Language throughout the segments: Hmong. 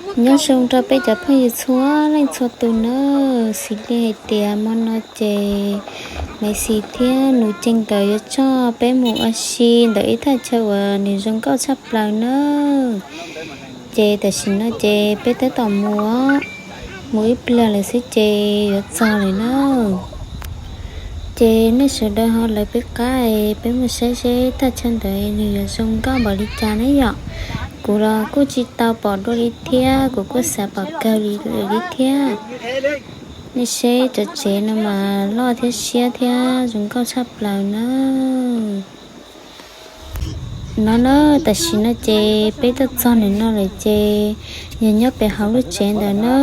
Nyob zoo rau peb cov phooj ywg txhua leej txhua tus nawb. Xws li hais tias hmo no ces Maiv Xis thiab Nus Cees nkawd yuav coj peb mus ua si ntawm ib thaj chaw uas nws zoo nkauj tshaj plaws nawb. Ces tam sim no ces peb tab tom mus, mus ib pliag lawm xwb ces yuav txog lawm nawb. Ces nej sawv daws ho lawv peb qab, peb mus saib seb thaj chaw ntawd nws yuav zoo nkauj npaum li cas na yom. Kuv los kuj tsis tau pom dua li thiab, kuv kuj xav pom kawg li lawm li thiab. Nej seb cov tsev no mas loj thiab siab thiab zoo nkauj tshaj plaws na. No na, tam sim no ces peb tuaj txog ntawm no lawm ces yog nyob pem hauv lub tsev ntawm na.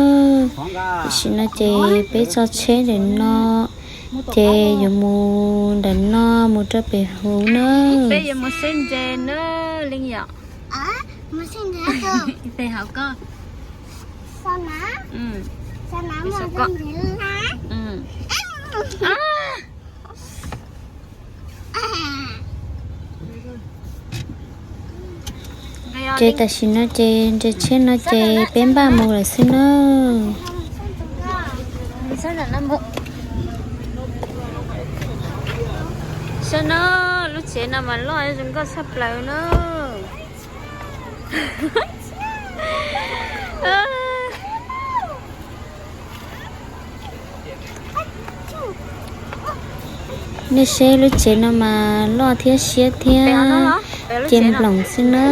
Tam sim no ces peb tso tsheb ntawm no, ces yuav mus ntawm no mus rau pem hauv na. Peb yuav mus saib ntses na, Leej yom. Pem hauv koj. Ces tam sim no ces nres tsheb no ces peb npaj mus lawm xwb na. Saib no, lub tsev no mas loj zoo nkauj tshaj plaws na. Nej seb lub tsev no mas loj thiab siab thiab, ces nploos xwb na,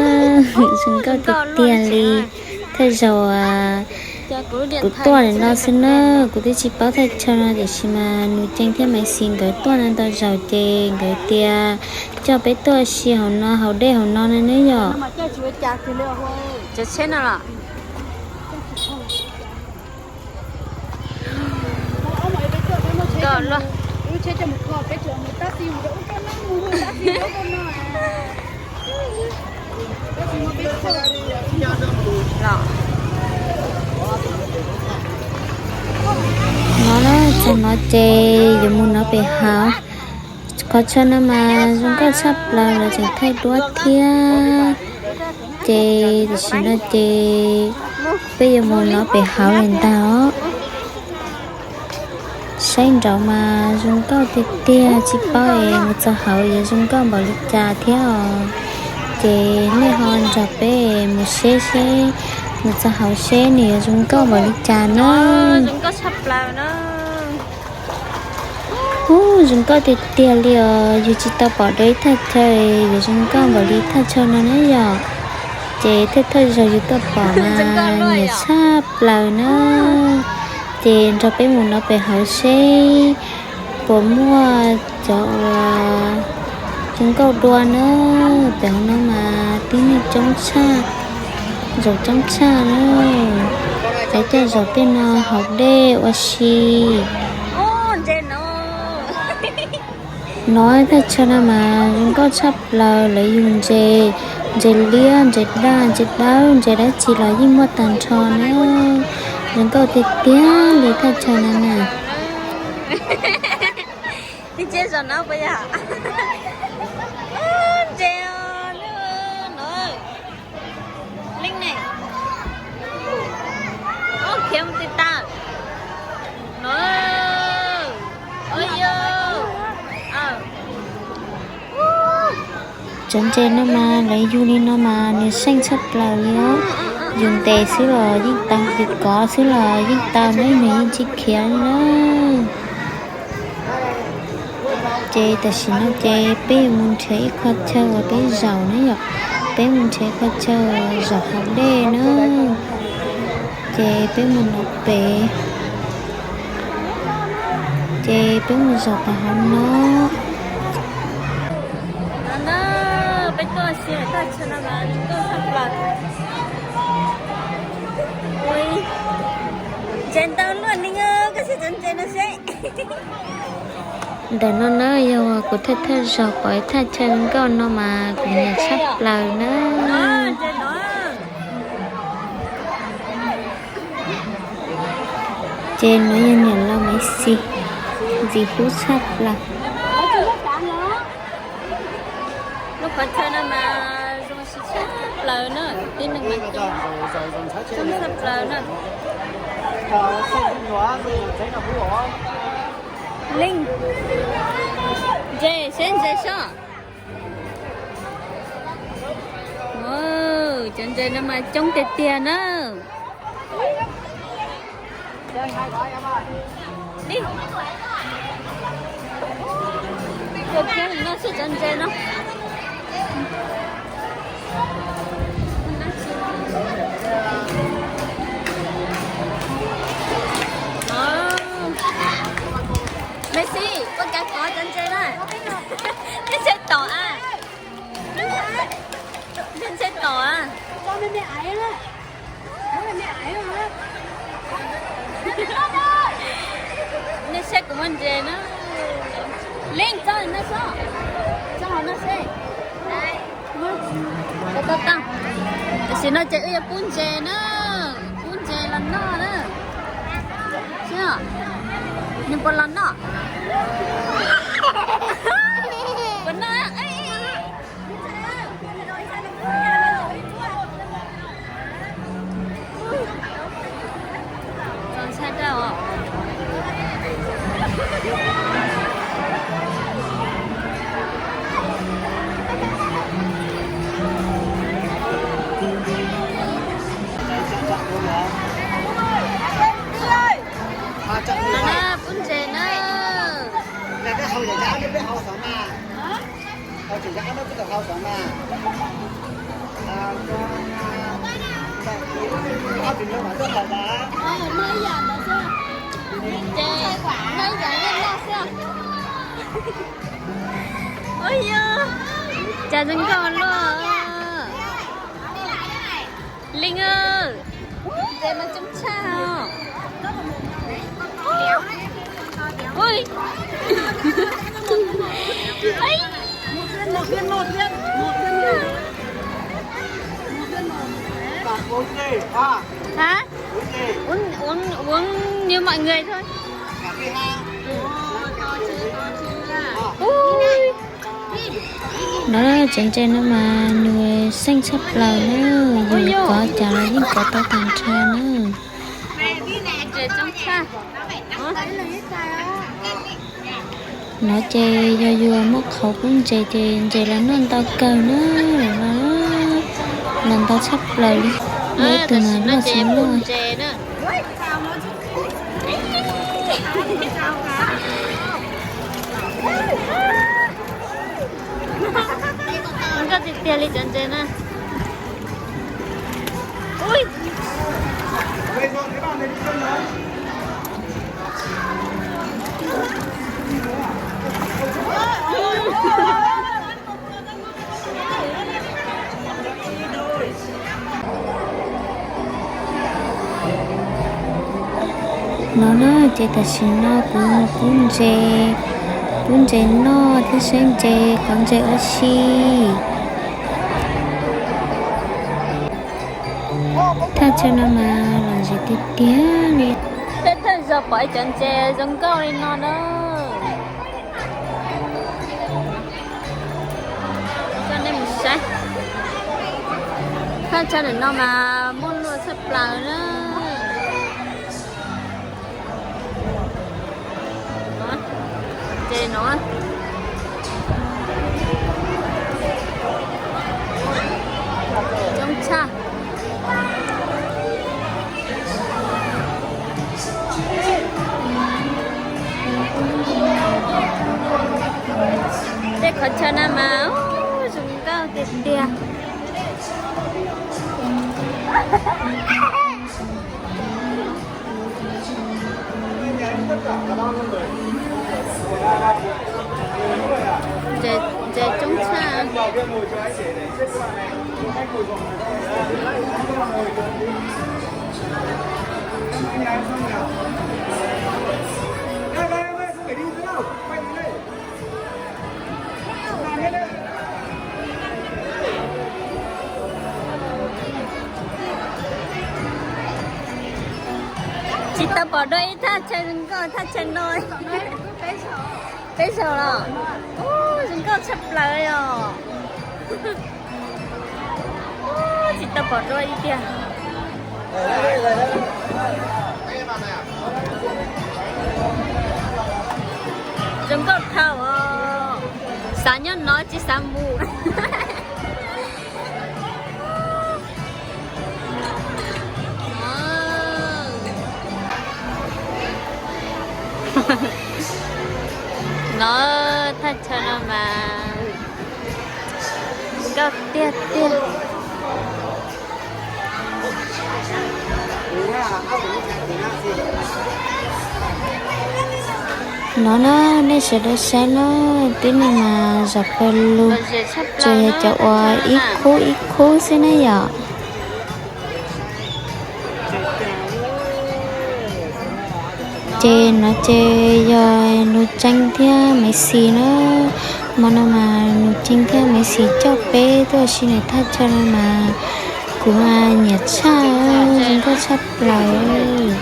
zoo nkauj tiag tiag li. Thawj zaug kuv tuaj ntawm no xwb na, kuv twb tsis paub thaj chaw no tiam sis mas Nus Cees thiab Maiv Xis nkawd tuaj ntau zaus ces nkawd tias coj peb tuaj ua si hauv no, haus dej hauv no na yom. No na, txog no ces yuav mus no pem hauv. Qhov chaw no mas zoo nkauj tshaj plaws, lawv tseem thaij duab thiab. Ces tam sim no ces peb yuav mus no pem hauv lawm ntag os. Saib nraud mas zoo nkauj tiag tiag, tsis paub es mus txog hauv yuav zoo nkauj npaum li cas thiab os. Ces nej ho nrog peb mus seb seb, mus txog hauv seb nws yuav zoo nkauj npaum li cas na. Ub, zoo nkauj tiag tiag li os, yus tsis tau pom dua ib thaj chaw yuav zoo nkauj npaum li thaj chaw no na yom. Ces thawj thawj zaug yus tuaj pom mas nyiam tshaj plaws na. Ces nrog peb mus no pem hauv seb puas muaj cov uas zoo nkauj dua na. Pem hauv no mas tib neeg coob tshaj, zaum coob tshaj na. Lawv coj zaum tej no haus dej ua si. No thaj chaw no mas zoo nkauj tshaj plaws, lawv yug ntses, ntses liab, ntses daj, ntses dawb, ntses dab tsi los yeej muaj tag nrho na. Zoo nkauj tiag tiag li thaj chaw no na. Cov ntses no mas lawv yug li no mas nws seej tshaj plaws li os. Yus ntes xwb los yeej tau, yus kov xwb los yeej tau, nws yeej tsis khiav li na. Ces tam sim no ces peb yuav mus nrhiav ib qho chaw uas peb zaum na yom. Peb mus nrhiav ib qho chaw zaum haus dej na. Ces peb mus no pem, ces peb mus zaum tom hauv no. Peb tuaj si thaj chaw no mas zoo nkauj tshaj plaws. Ntses ntau luaj li, koj sim cov ntses no seb. Ntawm no na yog kuv thawj thawj zaug pom ib thaj chaw zoo nkauj no mas kuv nyiam tshaj plaws na. Ces no yog niam laus Maiv Xis, ntxim hlub tshaj plaws. Lub qhov chaw no mas zoo siab tshaj plaws na, tib neeg mas coob. Coob tshaj plaws na. Leej, ntses, saib ntses sob. Cov ntses no mas coob tiag tiag na. Cov thiab no xwb cov ntses no. Messi, koj kav kov cov ntses na. Neb txhais tom a. Neb txhais tom a. Nej saib kuv muaj ntses na. Leej, tso no sob. Tso hauv no seb. Tam sim no ces wb yuav pub ntses na. Pub ntses los noj na. Nws puas los noj? Puas noj? Pub ntses na. Ces noj ib yam nej noj xwb. Ua yog cas zoo nkauj luaj. Leej, ntses mas coob tshaj. Hả? Uống, uống, uống như mọi người thôi. Ui. Cov ntses no mas nws xeeb tshaj plaws na, yus kov cas los yeej kov tau tag nrho na. No ces yog yus muaj qhov pub ntses ces ntses los noj ntau kawg na, los ntau tshaj plaws li. Muaj ib tug mas loj tsis loj. Zoo nkauj tiag tiag li cov ntses na. No na, ces tam sim no kuv mus pub ntses, pub ntses noj thiab saib ntses, kov ntses ua si. Thaj chaw no mas lom zem tiag tiag li. Peb thawj zaug pom ib cov ntses zoo nkauj li no na. Coj nej mus saib. Thaj chaw ntawm no mas muaj luaj tshaj plaws na. Ces no coob tshaj. Tej qhov chaw no mas zoo nkauj tiag tiag. Ntses coob tshaj. Tsis tau pom dua ib thaj chaw zoo nkauj thaj chaw no. Peb zaug los. Ub, zoo nkauj tshaj plaws os. Ub, tsis tau pom dua ib tiag. Tos nyob no tsis xav mus. No thaj chaw no mas nkauj tiag tiag. No na, nej sawv daws saib na, tib neeg mas zom pawg lug, tsuas yog cov uas ib khub ib khub xwb ne yom. Ces no ces yog Nus Tseej thiab Maiv Xis na. Hmo no mas Nus Tseej thiab Maiv Xis coj peb tuaj ua si ntawm thaj chaw no mas kuv mas nyiam tshaj, zoo nkauj tshaj plaws.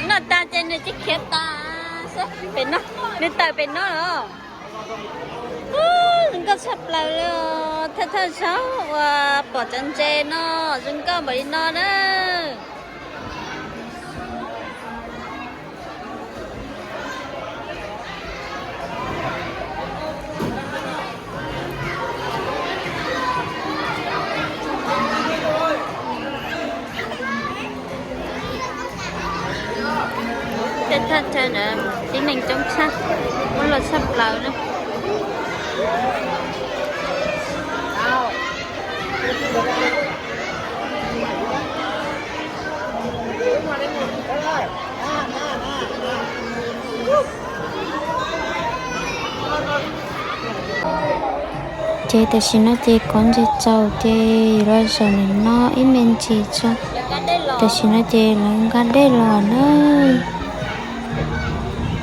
Noj tas ces nws tsis khiav tas, pem no, nws tawm pem no los. Zoo nkauj tshaj plaws li os, thawj thawj zaug uas pom cov ntses no zoo nkauj npaum li no na. Tej thaj chaw ntawd tib neeg coob tshaj, muaj loj tshaj plaws na. Ces tam sim no ces kov ntses txaus ces yuav los zaum ntawm no ib me ntsis tso. Tam sim no ces lawv nqa dej los na,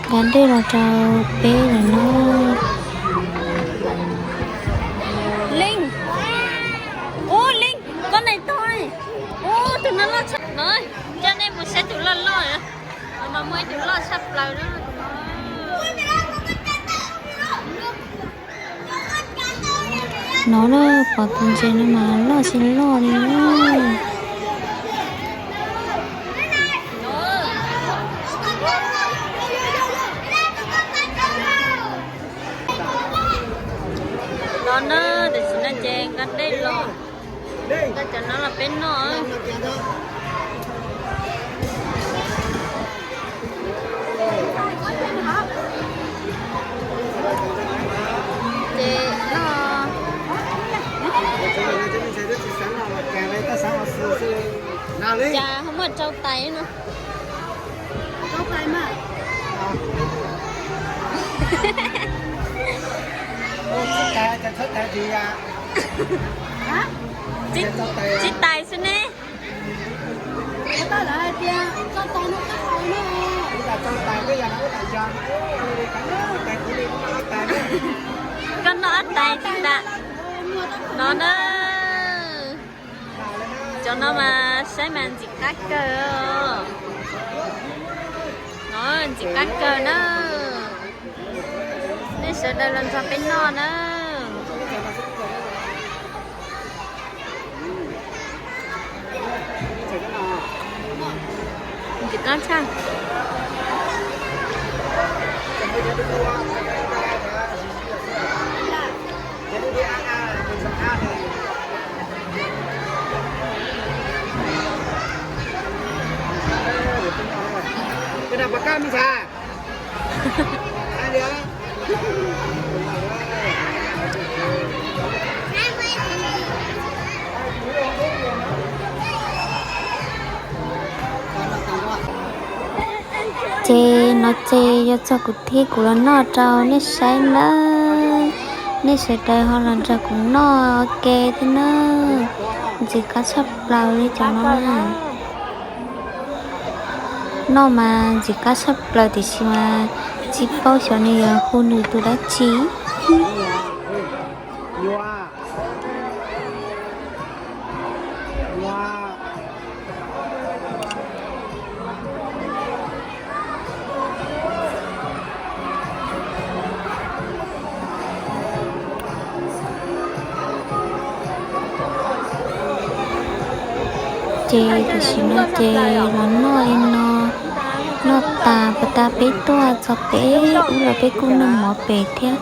nqa dej los rau peb lawm na. Leej, ub Leej, koj nai tog, ub tus no loj tshaj no, coj nej mus saib tus loj loj, no mas muaj ib tug loj tshaj plaws na. No na, pom tus ntses no mas loj tsis loj li na. No na, tam sim no ces nqa dej los, nqa cov no los peb noj. Ces noj. Cas ho muaj rau tais no. Tsis tais xwb ne. Koj noj ob tais tsis tas no na. Cov no mas saib mas ntxim qab kawg. No ntxim qab kawg na. Nej sawv daws los nrog peb noj na. Ntxim qab tshaj. Ces no ces yuav txog kuv thiab kuv los noj rau nej saib nawb. Nej sawv daws ho los nrog kuv noj ua ke thiab nawb. Ntxim qab tshaj plaws li cov no na. Noj mas ntxim qab tshaj plaws tiam sis mas Tsis paub xyov nws yog hu nws tus dab tsi. Ces tam sim no ces los noj li no, noj tas puas tas peb tuaj txog peb ub los peb kuj noj mov pem thiab.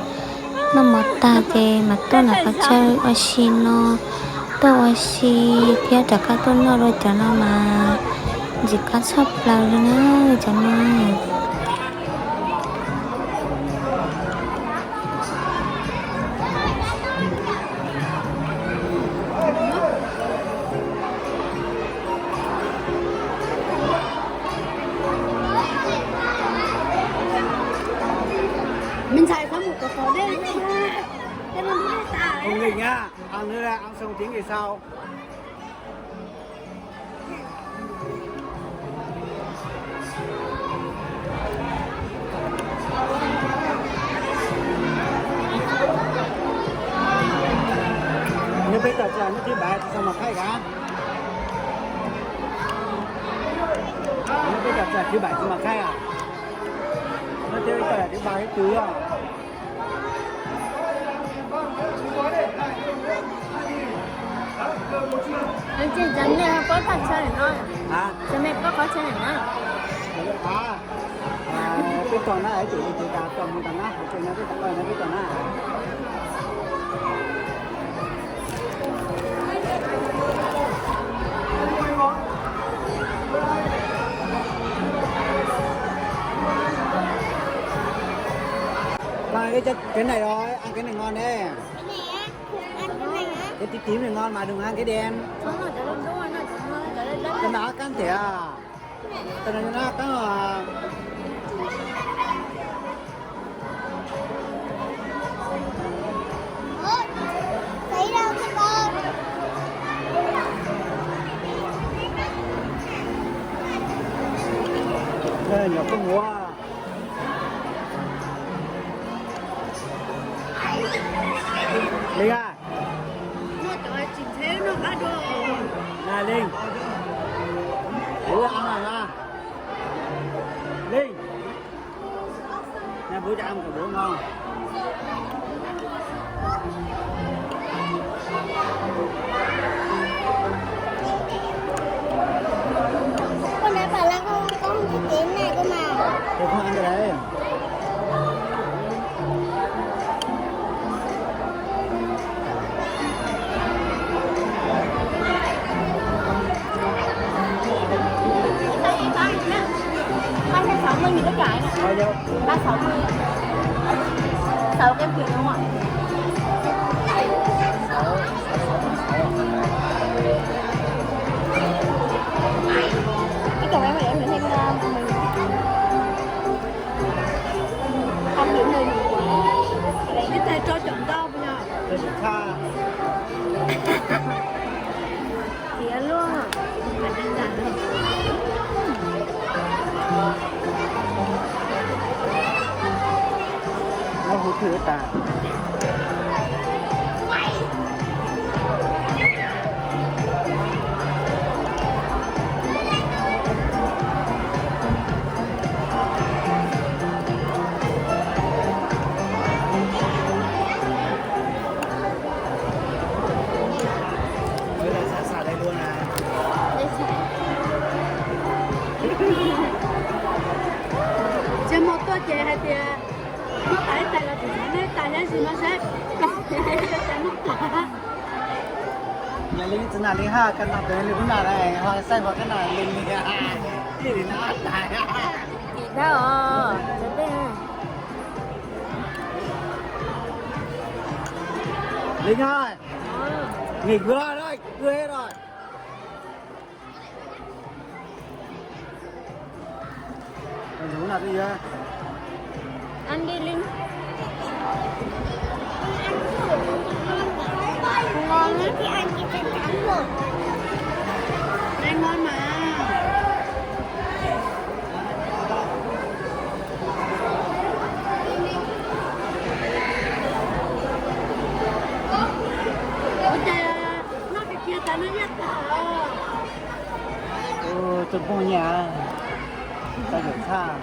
Noj mov tag ces mam tuaj nram qhov chaw ua si no, tuaj ua si thiab rov qab tuaj noj dua cov no mas ntxim qab tshaj plaws li na cov no. Ntxhais, koj mus kov qhov dej, koj mus dej tas. Ông Linh á, ăn nữa là ăn xong tiếng thì sao? Nếu biết là thứ bảy thì sao mà khai hả? Nếu biết là thứ bảy thì mà khai à? Nó chơi cái là thứ ba thứ tư à? Ntxim, cov me pab qhov chaw no. Cov me pab qhov chaw no. Peb tos na, tus tus tas tos mus tas na, tus no peb tos na, peb tos na. Cái này rồi, ăn cái này ngon đấy. Cái này á, ăn cái này á. Cái tím tím này ngon mà đừng ăn cái đen. Cái đó cắn tỉa. Cái này nó cắn à. Ủa, thấy đâu cái con. Đây, nhỏ con ngủ à. Linh à. Nè Linh. Bố ăn à. Linh. Nè bố cho ăn của bố ngon. Con đã bảo là con, con không thích cái này cơ mà. Thì không ăn cái đấy. Ba trăm sáu mươi nghìn cái này nè. Bao nhiêu? Ba sáu mươi. Sáu cái kiểu đúng không ạ? Cái cổng em phải em phải thêm, ờ, mười nghìn. Không đủ mười nghìn. Cái này cho chồng tao nha. Tiav luaj. Nó hút thử ta. Ov, xav xav li dua na. Tsis muaj tuaj ces hais tias muab tas ib tais los tsis muab ib tais, tab sis no saib, Yog li txiv nam li haj kab noj pem li kub noj lawm, ho saib ho kab noj li li, li li no tas. Kim thab os, cov dej. Li nyob, nghỉ vừa rồi, vừa hết rồi. Ăn đi Linh. Ngon lắm. Ăn ngon mà. Tus phooj ywg, tau caum tshaj.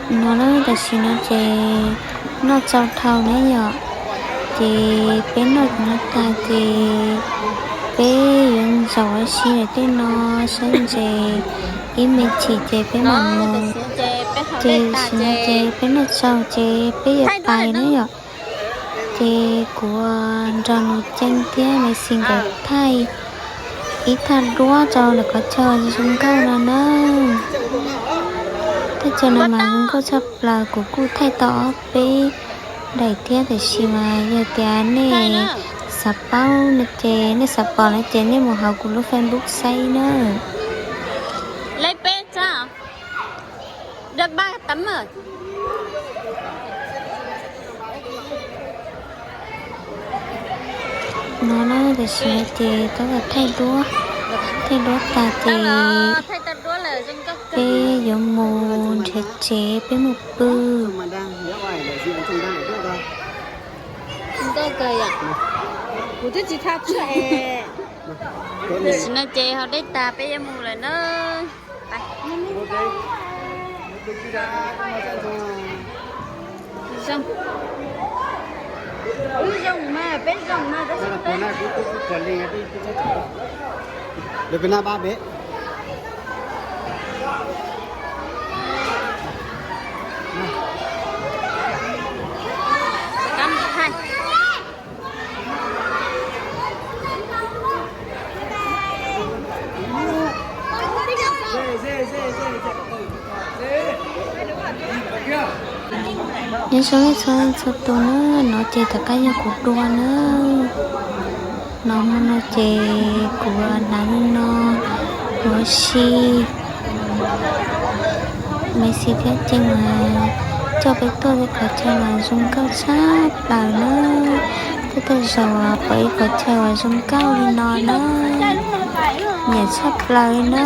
No na, tam sim no ces noj tsau dhau na yom, ces peb noj no tag ces peb yuav zaum ua si lawm tej no, sab ntses ib me chim ces peb mam mus. Ces tam sim no ces peb noj tsau ces peb yuav pais na yom. Ces kuv nrog Nus Ceeb thiab Maiv Xis nkawd thaij ib thaj duab rau lawv qhov chaw zoo nkauj no na. Thaj chaw no mas zoo nkauj tshaj plaws, kuv kuj thaij tau ob peb daim thiab, tiam sis mas yog tias nej xav paub no ces, nej xav pom no ces nej mus hauv kuv lub Facebook saib na. No na, tam sim no ces tab tom thaij duab, thaij duab tag ces peb yuav mus nrhiav tsev peb mus pw. Tam sim no ces haus dej tag peb yuav mus lawm na. Zoo, wb zoo mas peb zoo mas tab sis peb Nyob zoo ib txhia txhua tus na, no ces tom qab yog kuv dua na. No hmo no ces kuv hnav li no ua si. Maiv Xis thiab Ceeb mas coj peb tuaj tej qhov chaw mas zoo nkauj tshaj plaws na. Tej tej zaum pom ib qhov chaw uas zoo nkauj li no na, nyiam tshaj plaws li na.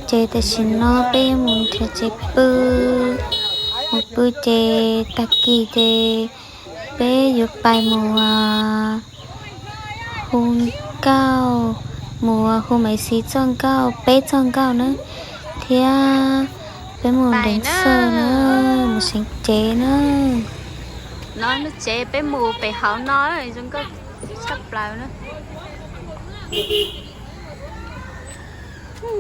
Ces tam sim no peb yuav mus nrhiav tsev pw, mus pw ces tag kis ces peb yuav pais mus hu nkauj, mus hu Maiv Xis txoj nkauj, peb txoj nkauj na, thiab peb mus deev xawj na, mus seev cev na. No lub tsev peb mus pem hauv no, zoo nkauj tshaj plaws na. Kuv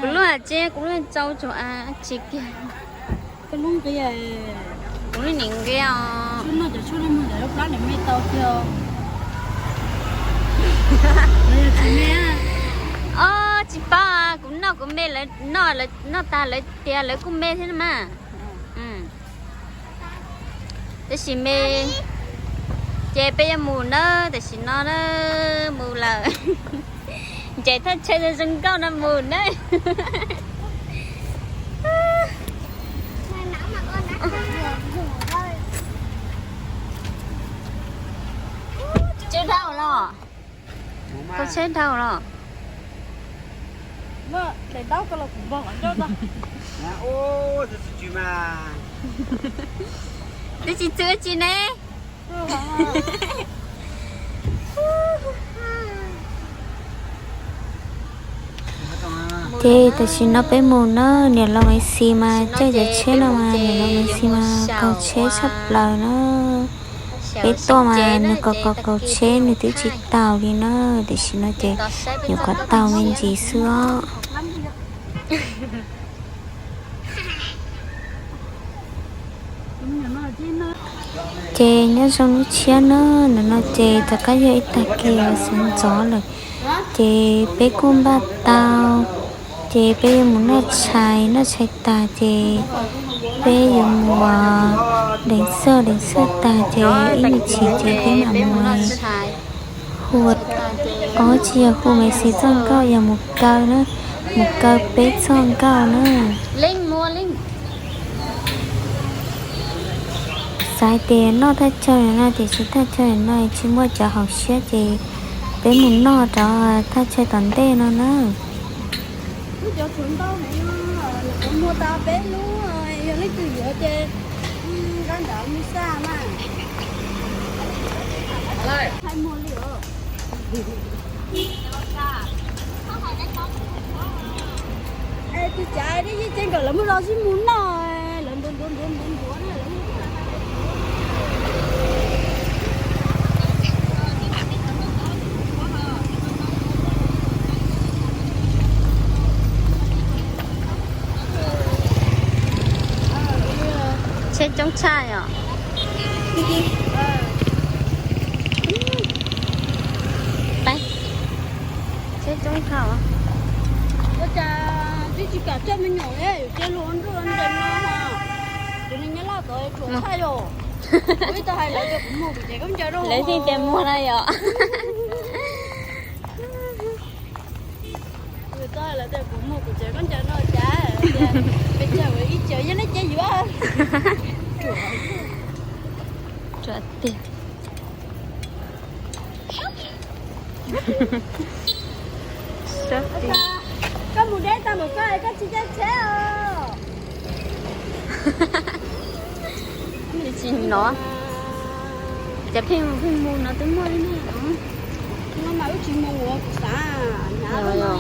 lub hais tseeb, kuv lub tsau tsuag a tsis kiag. Kuv lub nim nqia os. Ob, tsis paub, kuv noj kuv me, lawv noj, lawv noj tag lawv tias lawv kuj me thiab na mas. Tab sis me, ces peb yuav mus nawb, tam sim no na, mus lawm. Ncaim thaj chaw zoo nkauj no mus nawb. Tsis dhau los, tau tsheb dhau los. Twb tsis txwv tsis ne. Ces tam sim no peb mus na, niam laus Maiv Xis mas coj cov tsheb no mas niam laus Maiv Xis mas kaus tsheb tshaj plaws na. Peb tuaj mas nws kaus kaus kaus tsheb nws twb tsis taus li na, tam sim no ces nyuam qhuav taus me ntsis xwb os. Ces nyob zoo lub tshiab na, ntawm no ces rov qab yog ib tag kis uas sawv ntxov lawm, ces peb kuj npaj tau, ces peb yuav mus noj tshais, noj tshais tag ces peb yuav mus deev xwj, deev xwj tag ces ib me chim ces peb mam mus hu, os tsis yog hu Messi txoj nkauj, yog mus kaw na, mus kaw peb txoj nkauj na. Xav tias noj thaj chaw no tiam sis thaj chaw no tsis muaj cov hauv siab ces peb mus noj rau thaj chaw tom ntej no na. Lub cov tshuav ntau heev, lawv muag tau peb lub, yog leej twg yuav ces nqa nrad mus xaj mas. Thaij muag li os. Es tus cav dib yeej ces nkawd lawv muaj los sib mus noj, lawv ntuav ntuav ntuav ntuav ntuav na. Tsheb coob tshaj yom. Tsheb coob tshaj. Ua cas twb tsis kam coj me nyuam li, yuav cia luag nruj nrees no. Tus neeg nyob laj tod ruam tshaj yom. Kuv ib tug hais lawv tias kuv muag kuv tsev khaub ncaws rau. Lawv yeej tias muag na yom. Kuv txhob hais lawv tias kuv muag kuv tsev khaub ncaws no cas, pes tsawg ua ib tsev yog nej cia yuav. Ruam tiag. Koj mus deb tag npaum koj, koj tsis caij tsheb os. Tsis no, cas pheej pheej mus no twb muaj li ne. No mas wb tsis mus ua kuv xav hnyav no.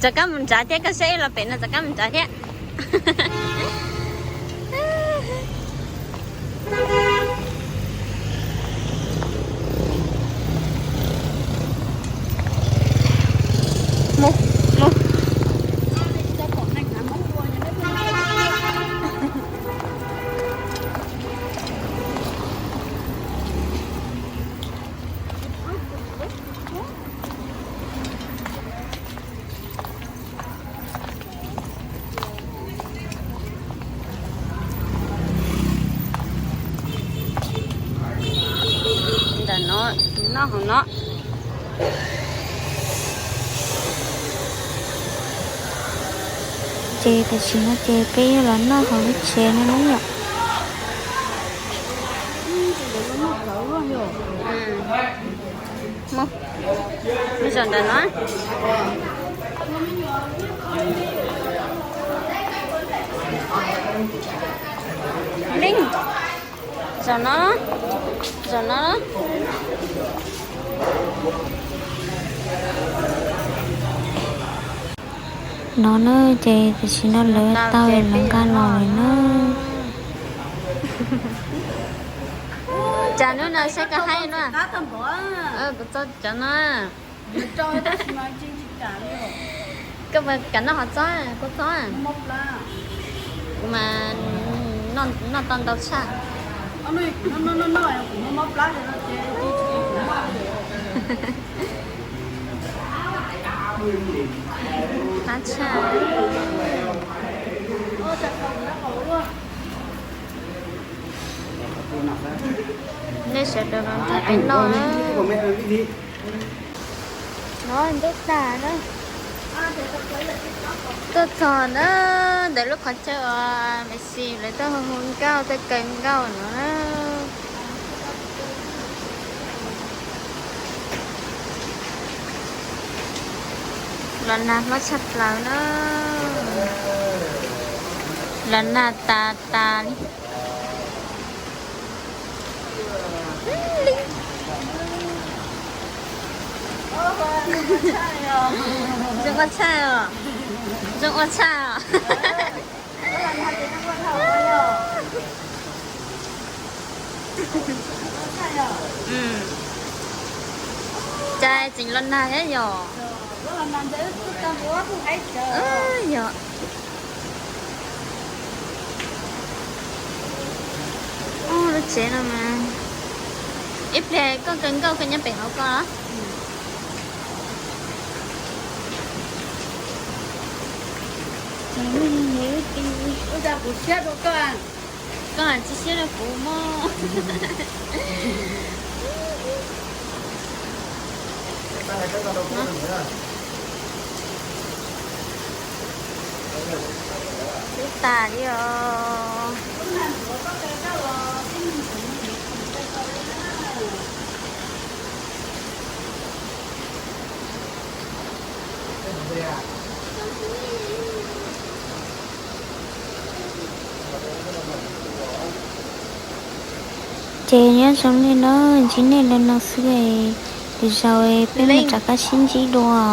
Rov qab mus nrad thiab, koj saib los pem no rov qab mus nrad thiab. Mus, mus. Ntawm no, noj hauv no. Ces tam sim no ces peb yuav los noj hauv lub tsev no na yom. Mus, mus zaum ntawm no. Zaum no, zaum no. No na, ces tam sim no lawv tau lawv nqa los lawm na. Cas hnub no saib koj haib no. Kuv txo cov no. Koj puas kam noj hov txob, kua txob? Kuv mas noj tau ntau tshaj. Qab tshaj. Nej sawv daws los nrog peb noj na. No ntub tag na. Tuaj txog na ntawm lub qhov chaw uas Messi lawv tuaj hu hu nkauj, tuaj kaw nkauj no na. Los nag hlob tshaj plaws na. Los nag tas tas li. Zoo ua tshaj os, zoo ua tshaj os. Tseem los nag thiab yom. Yog. Lub tsev no mas ib pliag koj kawg nkauj koj nyob pem hauv koj. Koj tsis siab rau kuv mog. Xwb tas li os. Ces nyob zoo nej na, ntsib nej li no xwb, lwm zaus peb mam rov qab sib ntsib dua.